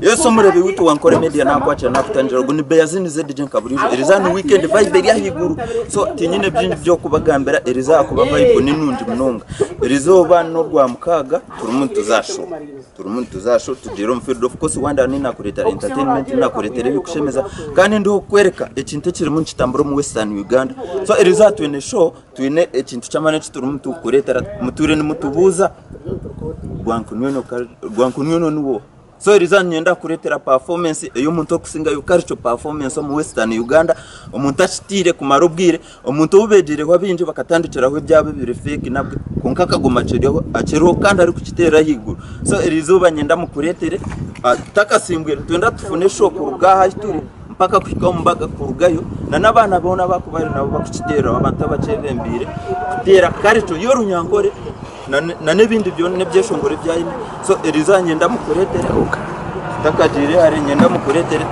Yesu omurebi witu wa Nkore Media nakwakira nakutangira ogu ni Beyazini ZJ nka burijo eriza ni weekend vibe eri ahaiguru so tinyine bingi byokubagambira eriza ahakuba vibe ni nungi munonga erizooba n'orwamukaaga turimu nituza aha show turimu nituza aha show tugiire omu field of course wanda ninakureetera entertainment ninakureetera ebikushemeza kandi ndiho kukwereka ekintu ekirimu nikitambura omu western Uganda so erizooba twine show twine ekintu ky'amaani eki turimu nitukureetera mutuure nimutubuuza Rwankunyweno niwe oha? So eriizooba niinyenda kukureetera performance ey'omuntu orikusingayo culture performance omu Western Uganda, omuntu akitiire kumara obwire, omuntu ou beegiireho abaingi bakatandikiraho ebyabo ebiri fake nabwe kwonka akaguma akiriho akiriho kandi arikukiteera ahaiguru. So eriizooba niinyenda mukureetere tutakasimbwire nitwenda tufune show kuruga aha ahu turi mpaka kuhika omu mbaga kurugayo na n'abaana boona abakuba bari nabo barikukiteeraho abantu abakyebembeire kuteera culture y'orunyankore. na n'ebindi byona n'ebyeshongoro ebi aine. So eriizooba niinyenda mukureetere tutakagiire hare niinyenda mukureetere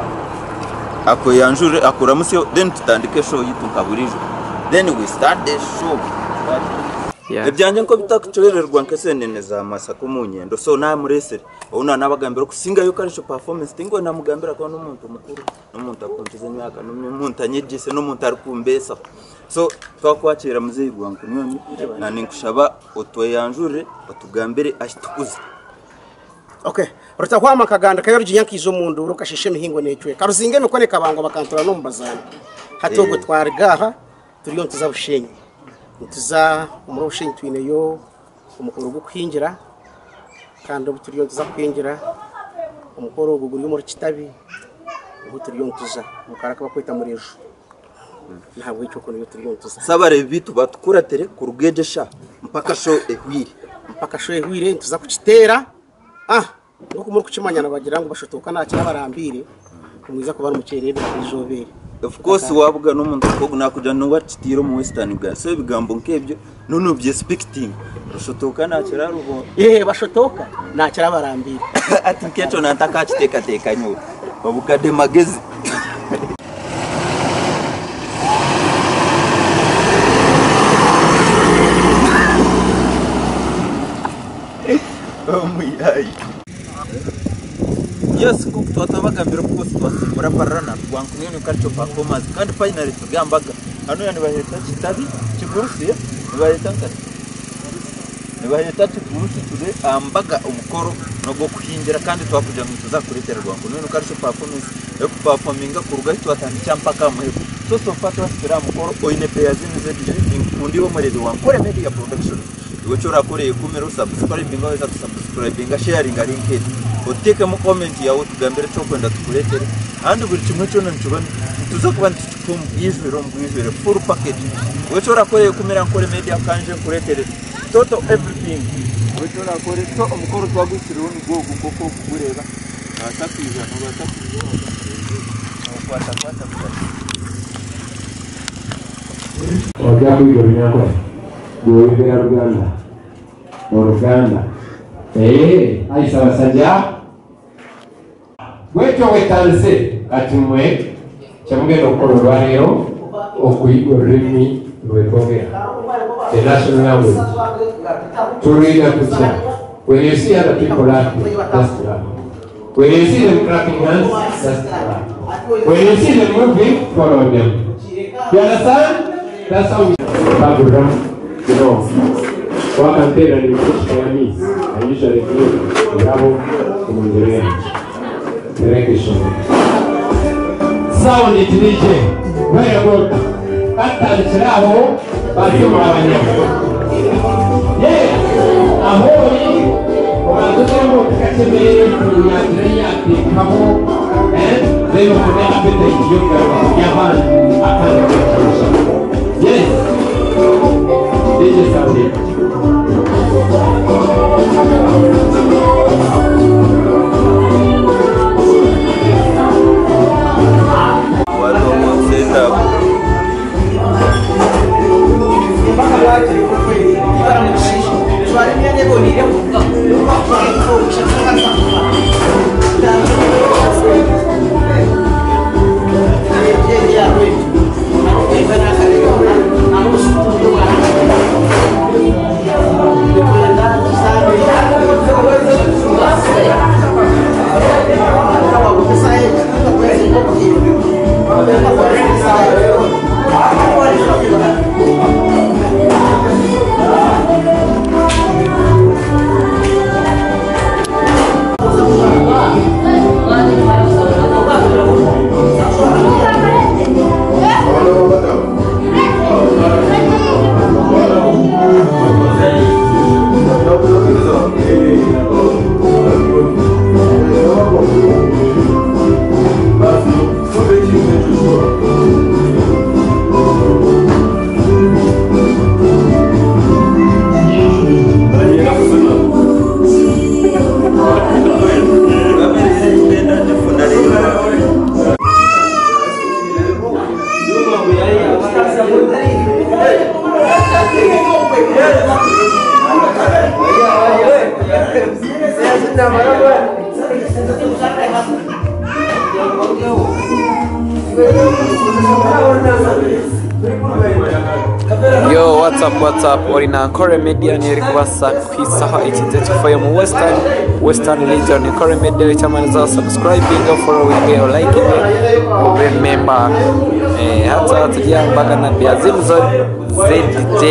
akweyanjure akuramutsye then tutandike show yaitu nka buriijo then we start the show. Ebyangye nk'obitakucwererwa nk'eseenene za masaka omu nyendo so naamureesire ou naanabagambira okusingayo culture performance tingu namugambira ahakuba n'omuntu mukuru. N'omuntu akunkiza emyaka, n'omuntu anyegyese, n'omuntu arikumbeesaho. So twakwakiira muzeeyi Rwankunywani, na ninkushaba otweyanjurire otugambire ahi tukuza. Okay. Rutahwama nkagandikayo Ruginya nkaija omu nduuru nkashiisha emihingo neecweka. Ruzinga emikono ekabangwa bakantura n'omu bazaani. Hati obwo twaruga aha turiyo nituza Bushenyi. Nituza omuri Bushenyi twineyo omukoro gw'okuhingira kandi obu turiyo nituza kuhingira omukoro ogu guri omuri Kitabi niho turiyo nituza omu kaaro aku barikweta Mureju nahabwekyo okwo niyo turiyo nituza. So abareebi baitu batukuratire kuruga egyo eshaaha mpaka show ehweire. Mpaka show ehweire nituza kukiteera ah Nk'oku murikukimanya nibagira ngu bashotooka nakira abarambiire, nimwija kuba nimukyereebera aha izooba eri. Of course wabugana omuntu nk'ogu nakugira ngu niwe akitiire omu western Uganda so ebigambo nk'ebyo no nobyespectinga oshotooka nakira rubo. Eeh bashotooka nakira abarambiire. Hati nk'ekyo nantakakiteekateeka nyowe obukade magezi. Yes nk'oku twaba twabagambira oku koosi twasimbura parara na Rwankunene Cultural Performance kandi finally turi aha mbaga. Hanuya nibaheeta Kitabi Kigurusi nibaheeta nkahi? Nibaheeta Kigurusi turi aha mbaga omukoro n'ogw'okuhingira kandi twakugira ngu nituza kukureetera Rwankunene Cultural Performance erikupafominga kuruga ahu twatandikira mpaka aha muheru. So so far twahikire aha mukoro oine peya zinu z'ebyo ninkunda iwe omureebi wa Nkore Media Production. Iwe eki orakora ekumire osubscribinge waheza kusubscribinga sharinga link egi otekemu comment yawe otugambire eki orikwenda tukuretere kandi buri kimwe kyona nikiba nituza kuba nitukikuha omu bwijwire omu bwijwire full package. Iwe eki orakora ekumire Ankole Media kanje nkuretere total everything. Iwe eki orakore so omukoro twaguhikireho nigwo ogu nkoku orikugureeba nobaasa kwija nobaasa kwija nokwata kwata kwata. Ojja kuyiga Orunyankore. Gwe oyogera Luganda? Oluganda. Eeh, ayi Ssabasajja. Bwetyo bwetandise kati mwe kyemugenda okukola olwaleero okuyiga olulimi lwetwogera, the national language. Tuluyiga tutya? When you see other people laughing, just laugh. When you see them clapping hands, just clap. When you see them moving, follow them. You understand? That's how we Bagura, you know, wakampeera ni I usually do ebirabo omu ngyero yangye. Tereka eishomero. Sound DJ, very good. Katutandikire aho bari murabanyama. Yeah, aho ori obanze oteremu kakye yagira ei yateekaho eh, then ofune appetite y'okugaruka kurya ahandi akandi kaija. Yes, DJ sound. Yo, what's up, what's up? Ori na Nkore Media niyo erikubasa kuhisaho ekintu ekifayo mu Western Region. Nkore Media ekyamaniza subscribing, following, or liking, ube member. Hata tujya mbaga na Biazimzo ZJ.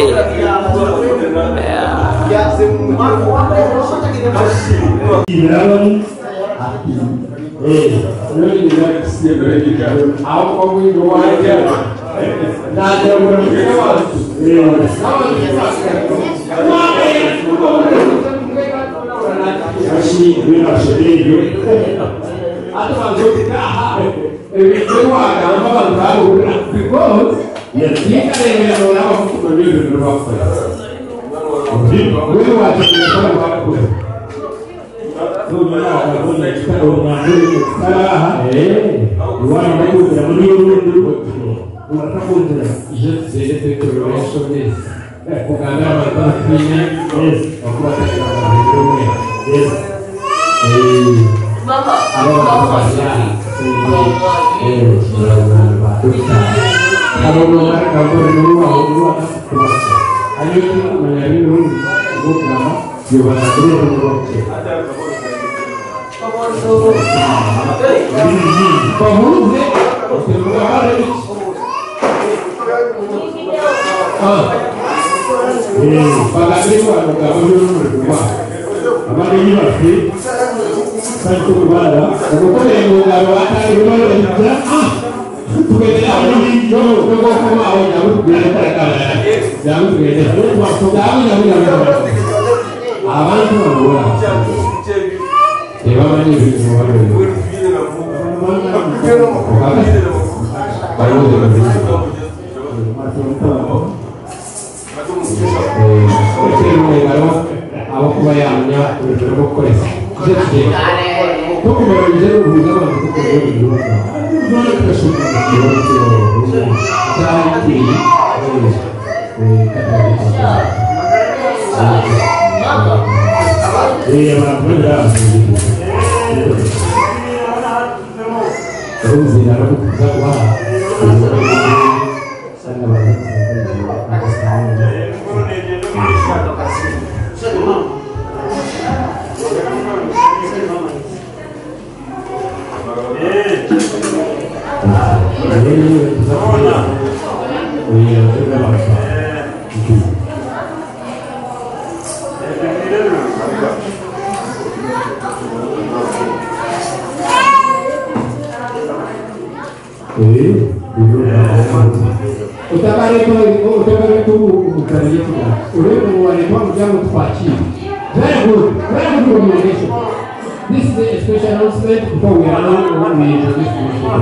This is a special announcement before we announce we introduce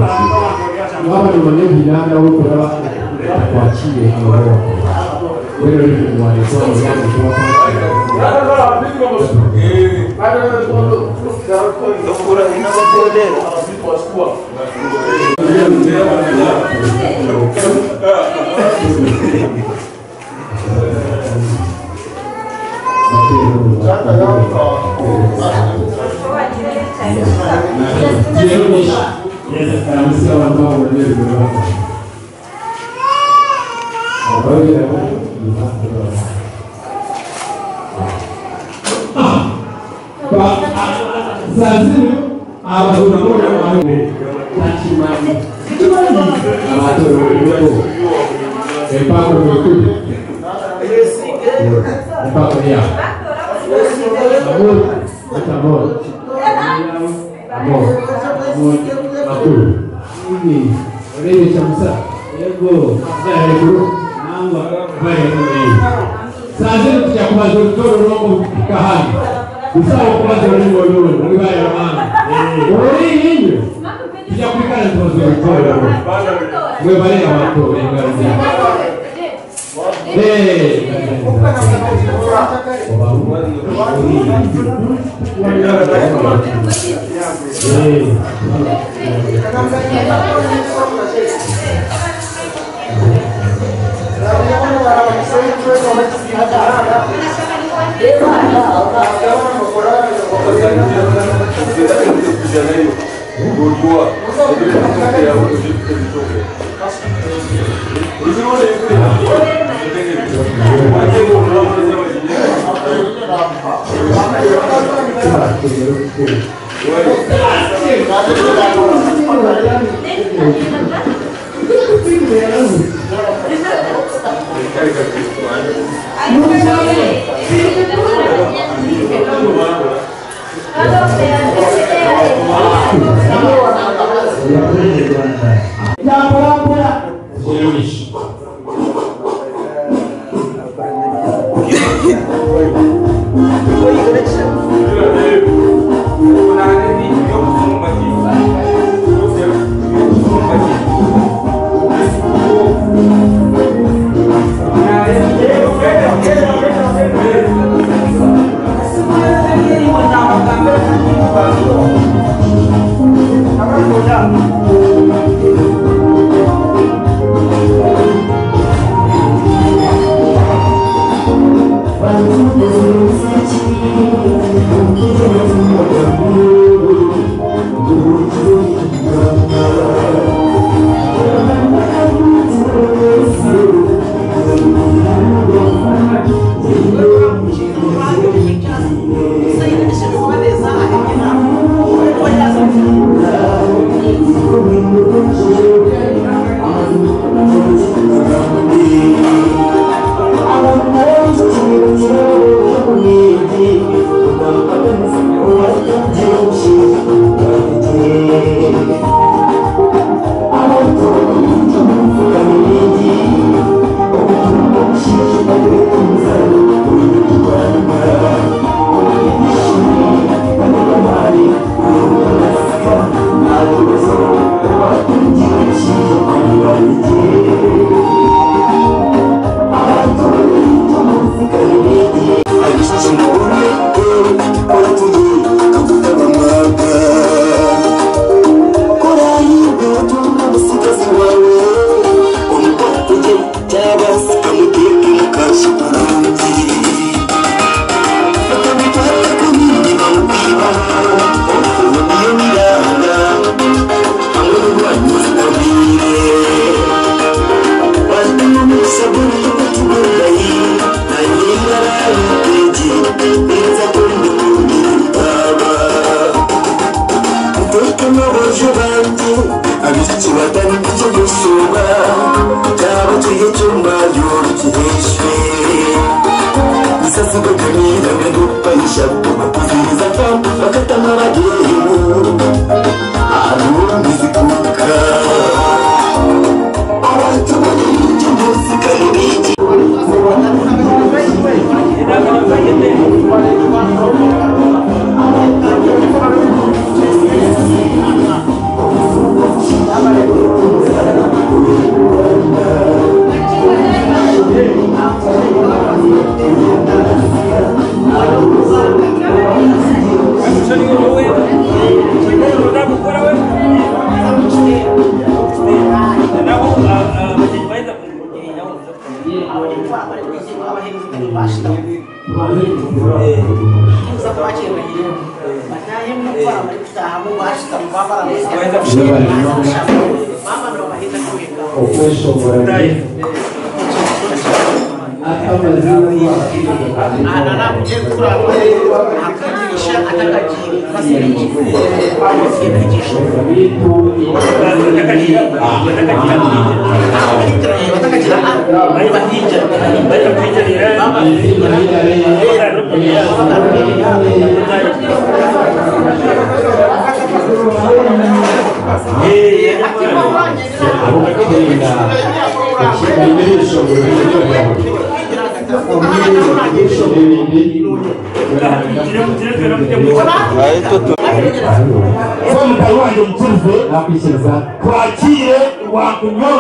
Twakire Rwakunyonyo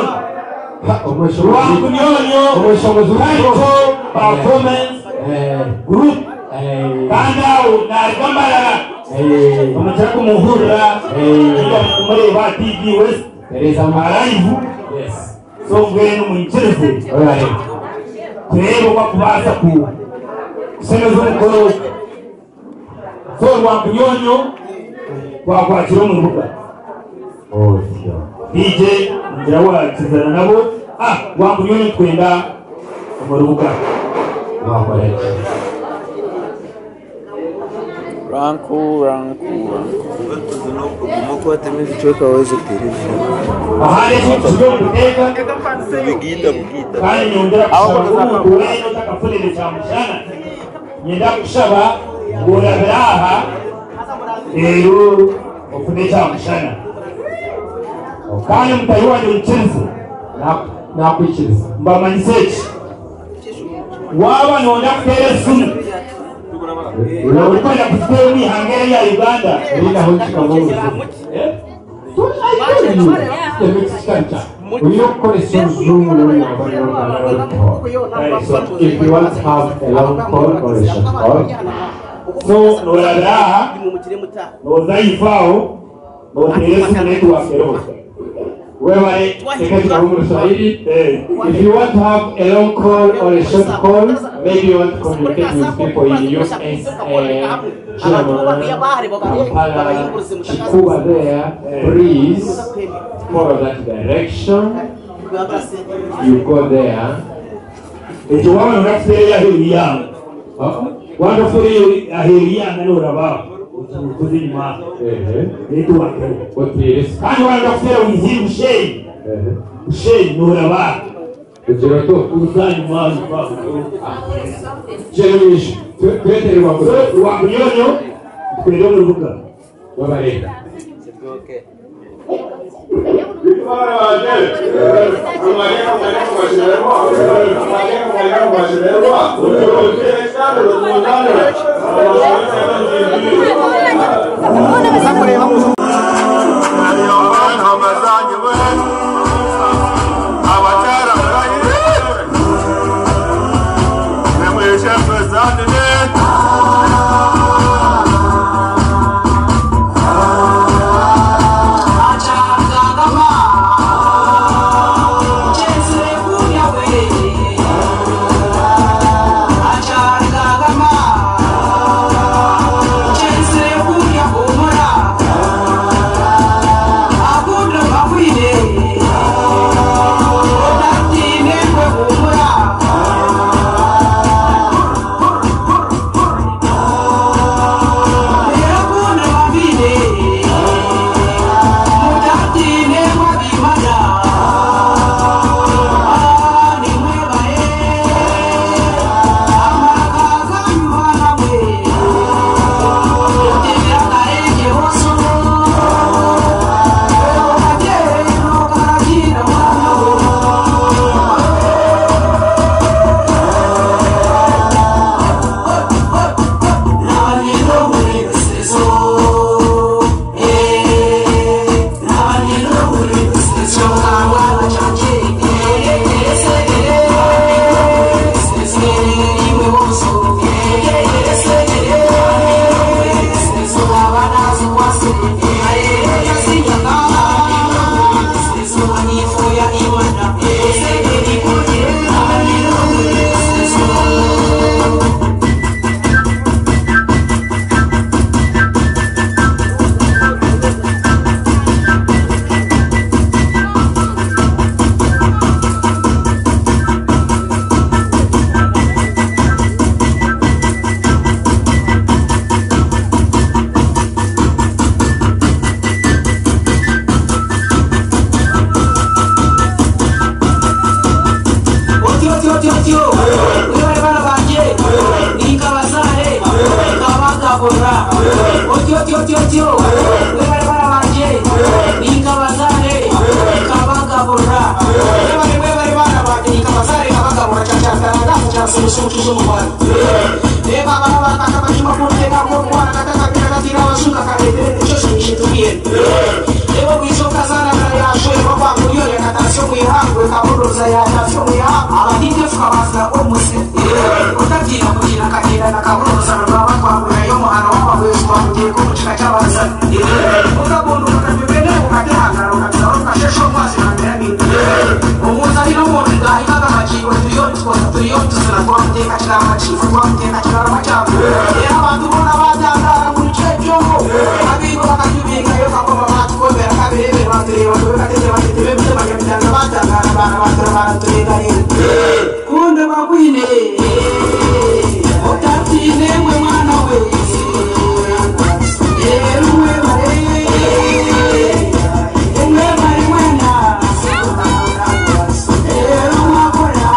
Rwakunyonyo Cultural Performance Group kandi aho naruga Mbarara omukira kumuhurira kumureba TV West live so mbwenu mwikirize turebe oku akubaasa kushemeza omukoro. So Rwamunyonyo twakwakira omu rubuga. DJ ngira wakizana nabo. Rwamunyonyo twenda omu rubuga. Wakora ki? Ranku, ranku, ranku. Ahari ekintu kiri omu kuteeka kandi nyongera kushaba omuntu weena otakafunire kyamushana, nyenda kushaba ngu orabire aha reero ofune kyamushana. Kandi mutahi wangye onyikirize. Nakwikiriza. Mbamanyise eki, waaba noyenda kuteera esimu orikwenda kuziteera omu ihanga eri erya Uganda, Erinaho kikaba obuzibu. Olina okukozesa oluzungu n'olugamba n'oluganda. So if you want to have a long call or a short call, so norabira aha noza ifaaho noteera esimu network eriho. Webale tekekikamu mu Luswahili. If you want to have a long call or a short call, maybe you want to communicate with people in USA, Germany, Kampala, Kikuba there, please follow that direction. You go there. Ekyo waba noyenda kuteera aheeru yange, waba kuteera aheeru yange noraba otuze enyuma network eriho. Kandi waba noyenda kuteera wizire Bushenyi, Bushenyi noraba uza nyuma. So Rwamunyonyo twende omu rubuga. Webale. Kunda bakwine otatine mwe mwana we erumwe bare emwe bare mwana erumwa kora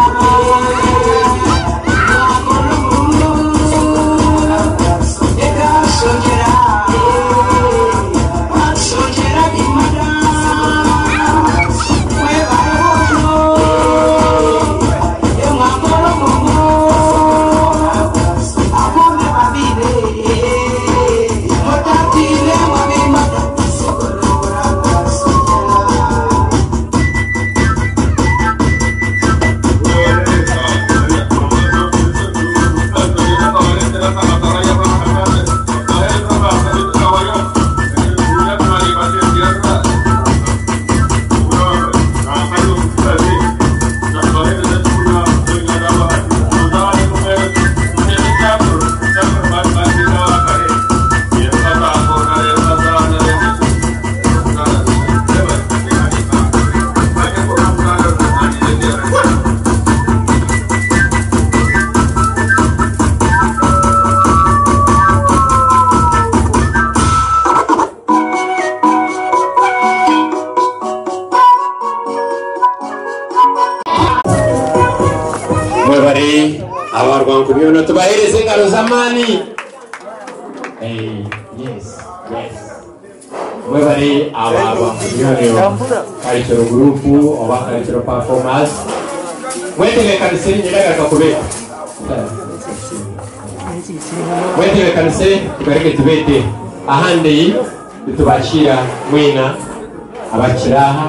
ekasongera basongera bimada mwe bare bono Mwebare abarwankumyono tubahereze engaro z'amaani. Yes, yes. Mwebare abarwankumyono cultural group oba cultural performance. Mwetebeekanise nyendagaruka kubeeta. Mwetebeekanise tugareke tubeete. Ahandi nitubakiira mwena abakiraha.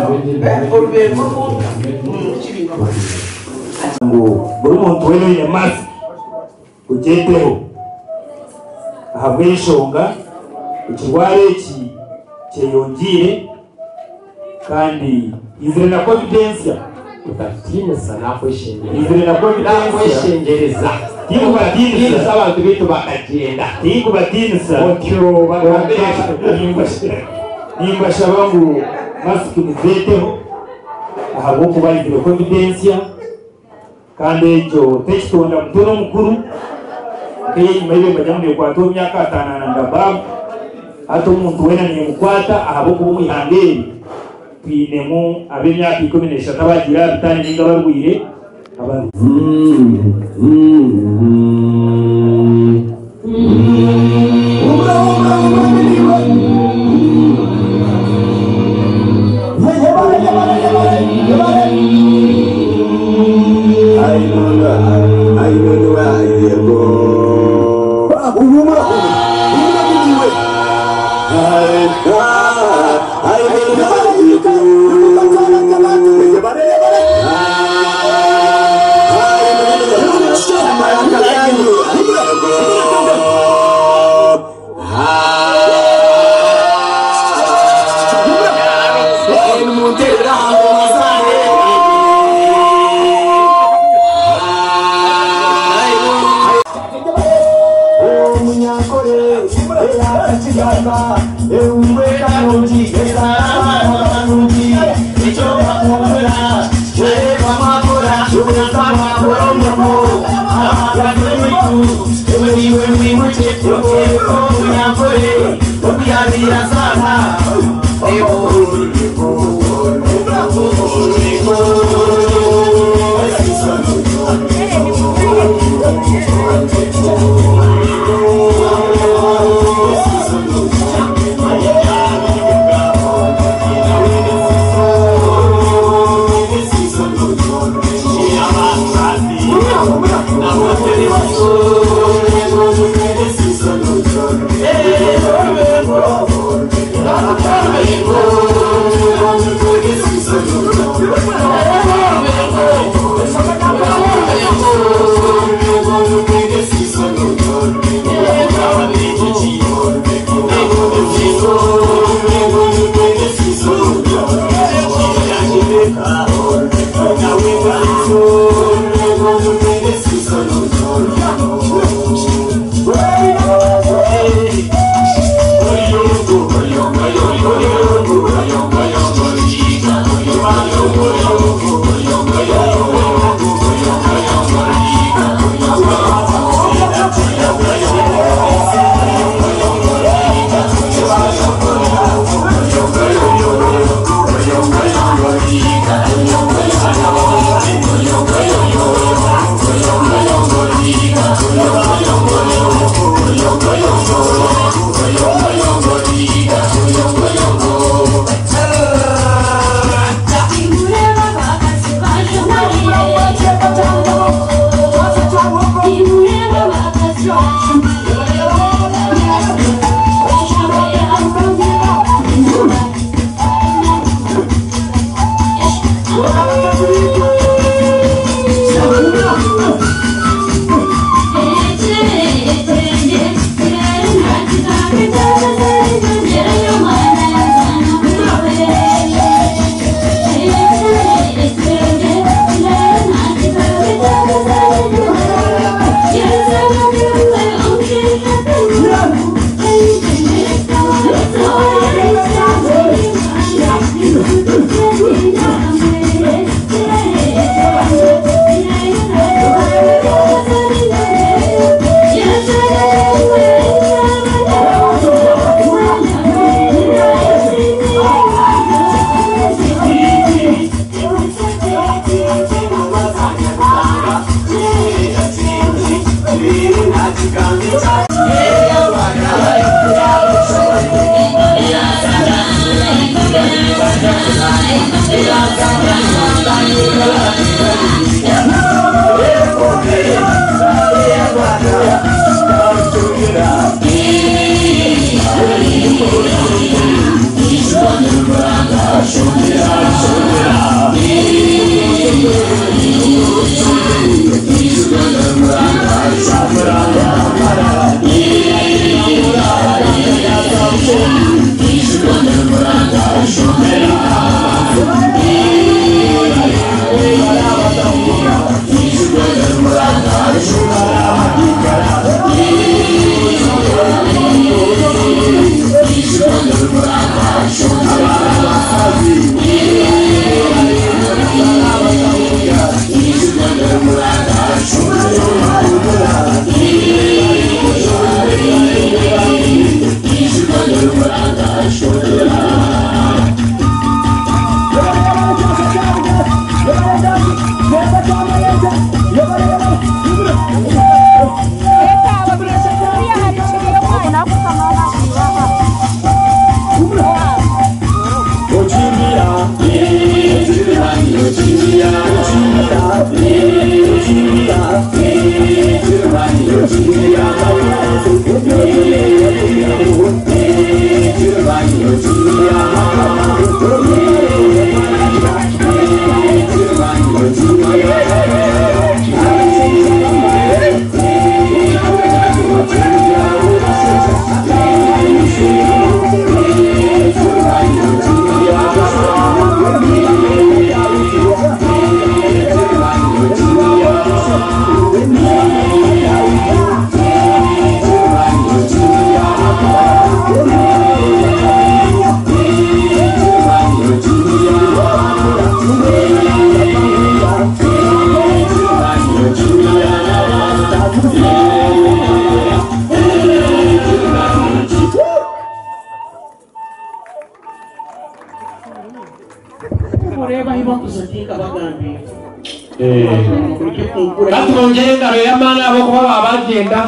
Orubengo rwonka kibingo. Ngu buri muntu weena oine mask ogyeteho ahabw'enshonga ekirwara eki kyeyongiire kandi izire na covid ensya. Otatiinisa nakweshengyereza. Izire na covid ensya. Nakweshengyereza. Tinkubatiinisa. Tiinisa abantu baitu bakagyenda. Tinkubatiinisa. Otyo bagambire. Nimbashaba ngu masiki muzeeteho ahabw'okuba izire covid ensya kandi egyo tekitonda muto n'omukuru nk'eyenyima ei bagira ngu neekwata omu myaka ataano and above hati omuntu weena neemukwata ahabw'okuba omu ihanga eri twinemu ab'emyaka 13 abagiire aha bitanda ninga abarwaire abandi. Katubongyere engaro y'amaani ahabw'okuba baba bagyenda.